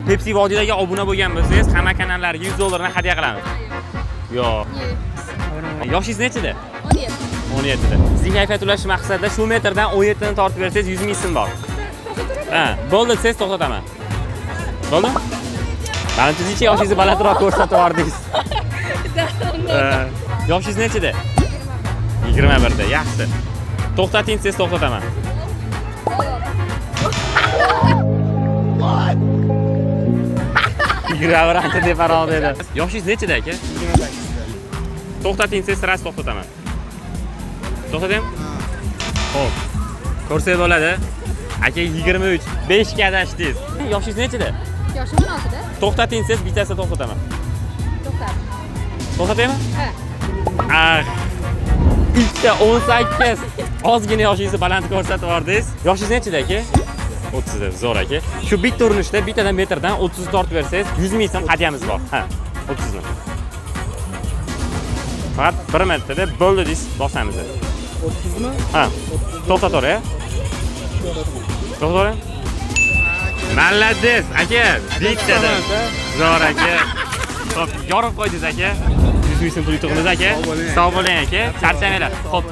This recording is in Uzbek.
Pepsi vodiylarga obuna bo'lgan bo'lsangiz, hamma kanallarga 100 dollardan hadya qilamiz. Yo'q. Yoshingiz nechida? 17. 17 da. Sizning kayfiyat ulash maqsadida shu metrdan 17 ni tortib bersangiz 100 ming so'm bor. Ha, bo'ldi desangiz to'xtataman. Bo'ldi? Manimcha, necha yoshingizni balandroq ko'rsatib yubordingiz. Yoshingiz nechida? 21 da. Yaxshi. To'xtating desangiz to'xtataman. 21 ancha teparoq dedi. Yoshingiz nechida, aka? 28. To'xtating desangiz sразу to'xtataman. To'xtataymi? Xo'p. Ko'rsak bo'ladi. Aka, 23, 5 ga adashdingiz. Yoshingiz nechida? Yoshim 16 da. To'xtating desangiz bittasida to'xtataman. To'xtat. To'xtataymi? Ha. Ah. Ikkita 18. Ozgina yoshingizni baland ko'rsatib yubordingiz. Yoshingiz nechida, aka? 30 da. Zo'r, aka. Shu bitta urinishda bittadan metrdan 30 ni tortib bersangiz 100 ming so'm hadyamiz bor. Ha, 30 ni. Faqat bir martada bo'ldi deysiz, bosamiz. 30 mi? Ha. To'xtatavering. To'xtatavering. Молодец, aka. Bittada. Zo'r, aka. Xo'p, yorib qo'ydingiz, aka. 100 ming so'm pul yutug'imiz, aka. Sog' bo'ling. Sog' bo'ling, aka. Charchamanglar. Xo'p,